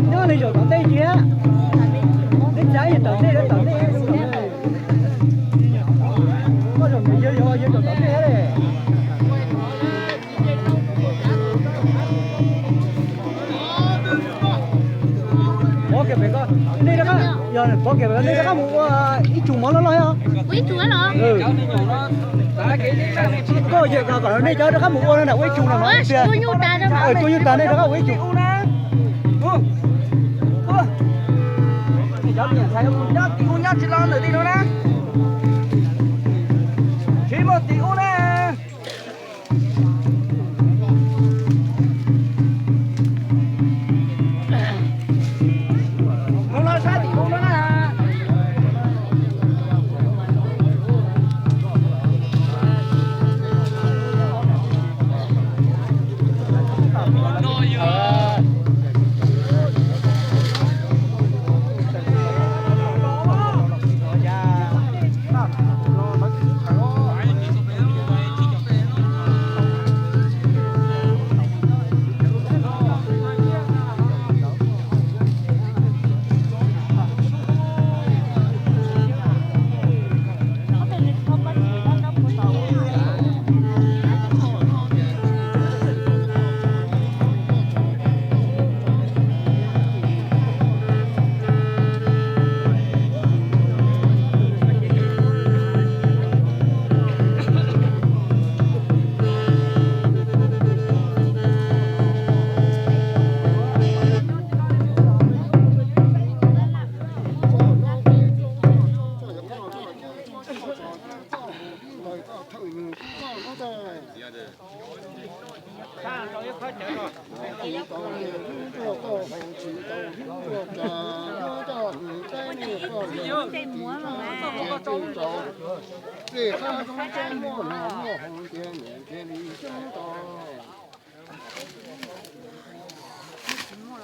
Nyob li zaum tom ntej thiab, neb cav yog tom ntej, tom ntej, koj zaum ntawd yog yog zaum tom ntej li. Pov kiag pem ko, nej rov qab, yog pov kiag pem ko nej rov qab mus ua ib tsoos mov loj loj os. Koj yawm kom nej cov rov qab mus ua no na, ua ib tsoos no na, tsuas nyuj tas nej rov qab ua ib tsoos. Tim ub nyob tsis los ntawm tim no na, tsis muaj tim ub na. Mus los sab tim ub no na.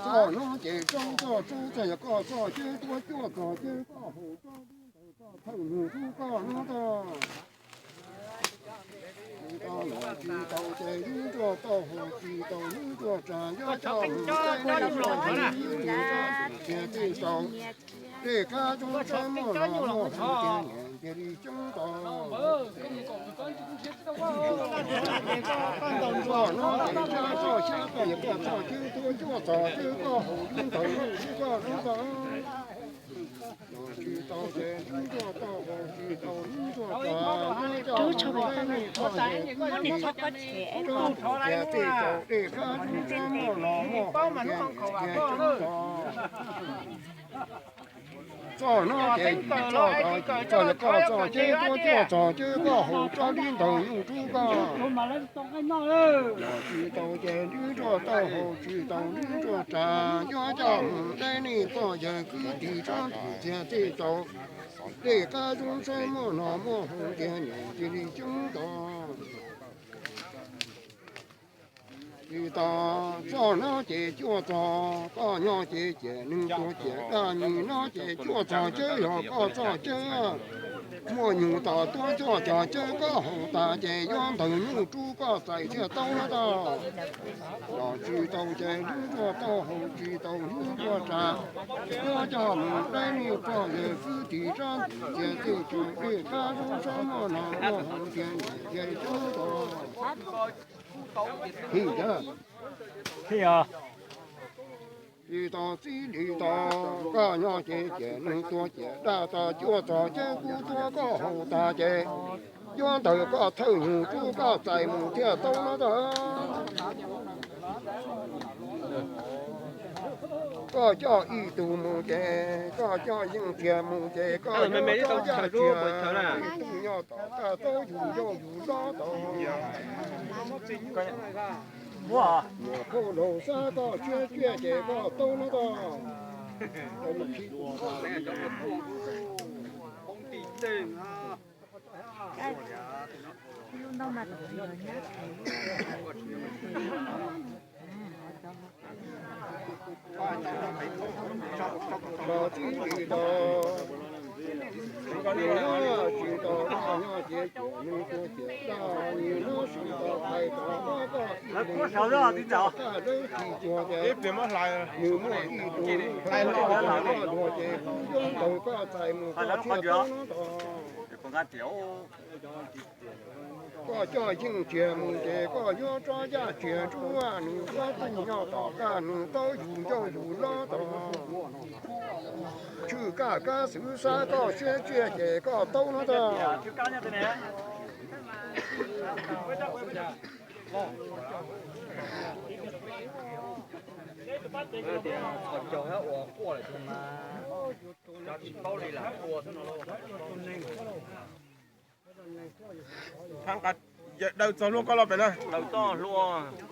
Txoj hnub ces roob txoj roob txog yog koj txoj ceb tuaj cuaj txog ceb koj haus roob ntawd koj thawj nug rub koj hnub toj. Hnub toj los tsis tau ces hnub tuaj toj haus tsis tau hnub tuaj tsa nyob coj mus tej hnub tuaj hnub tsis tau cia tej tau. Tej qab roob txhob muaj los muaj hauv ces nyiam cia li coob tau. Txoj hnub ces roob txoj xyab koj yog koj txoj ceb tuaj cuaj txog ceb koj haus rub ntawd rub koj hnub toj. Los tsis tau ces hnub tuaj toj haus tsis tau hnub tuaj tsa nyob coj mus tej hnub tuaj hnub tsis tau. Tej qab roob txhob muaj los muaj hauv ces nyiam cia li coob tau. Txoj no ces txoj, txoj yog koj txoj ceb, tuaj cuaj txog ceb koj haus tsob dib ntawd nyuj rub koj. Yog tsis tau ces dib nroj tauj haus, tsis tau dib nroj ras, yuav coj mus deb nej poj yawg kwv tij tsob ntxhias tej tau. Dej qab zoov saib muaj no muaj haus tiag nyob cia li coob tau. Tsis tau, txoj no ces cuaj txog, koj nyob ces ciam neeg tuag ciam daj, nim no ces cuaj txog ceb yog koj txoj ceb. Muaj nyuj tom tuaj cuaj txog ceb koj haus tas ces yuav ntawg nyuj rub koj txais thiaj tau no tau. Yog tsis tau ces hnub tuaj tau haus, tsis tau hnub tuaj ras, yuav coj mus deb nej poj yawg kwv tij tsob ntxhias tej tau. Dej qab zoov saib muaj no muaj haus tiag nyob cia li coob tau. Tsis tau txij li tau, koj nyob ces ciam neeg tuag ciam daj tas, cuaj txog ceb kub tuaj koj haus tas ces yuav ntawg koj thawj nyuj rub koj txais mus thiaj tau no tau. Koj coj ib tug mus ces, koj coj Yeej Txiag mus ces koj yuav tsob yaj txiag, ib tug nyob tom kaj taub yug ncauj yug hlob tau. Muam phauj laus xab koj siab ciaj ces koj tau no tau. Los txij li tau, tsis tau koj nyob ces ciam neeg tuag ciam daj, nim no tsis tau hais tau koj ib leeg, koj dawb tsis cuag ces nws muaj ib tug hais los koj luag ces kuv yuav ntawg koj txais mus koj thiaj tau no tau. Koj coj Yeej Txiag mus ces koj yuav tsob yaj txiag rub, nws yuav tug nyob tom kaj nws taub yug ncauj yug hlob tau. Tshwj kaj kab xwm xab koj siab ciaj ces koj tau no tau. Daws txog hlua koj los pem na.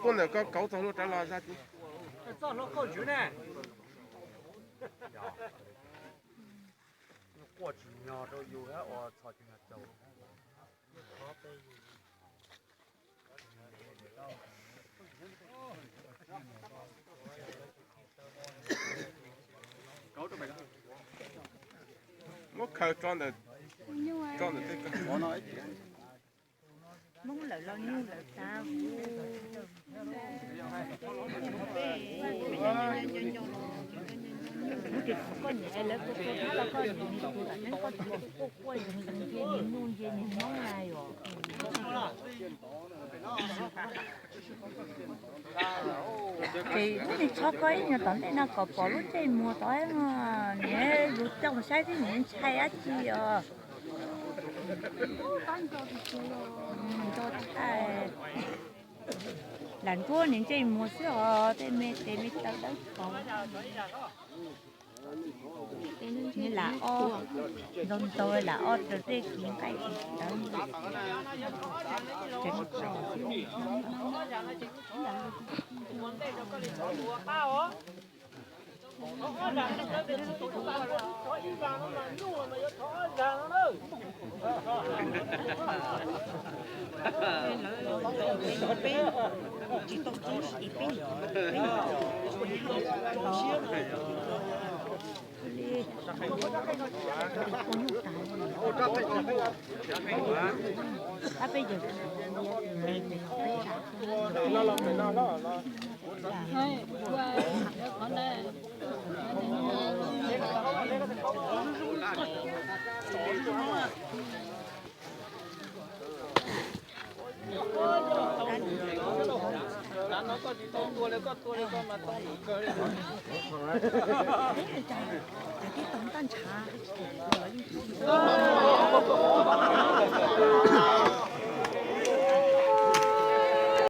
Tuaj ntawm koj kauv txog hlua rov los zaj tib. Muab khaws tso ntawm, tso ntawm tej kawg. Hmoob lawv los nyuj lawv tav. Koj niam lawv tua tua tab los koj niam tus lam neeb koj tus quaj quaj zeeg zeeg nce niag nyoob na yom. Ces wb nig txhob koj ib nyuag tom ntej no kom pom lub caij muag tod no, niam yus coj mus saib xwb niam ntshai dab tsi os. Nco tshaj. Lam nruab niam ntsej muag xwb os, tej me tes me taw dawb paug. Nws lam ob, ntau ntau lam ob raws tej kiv nqaij kiv tawv.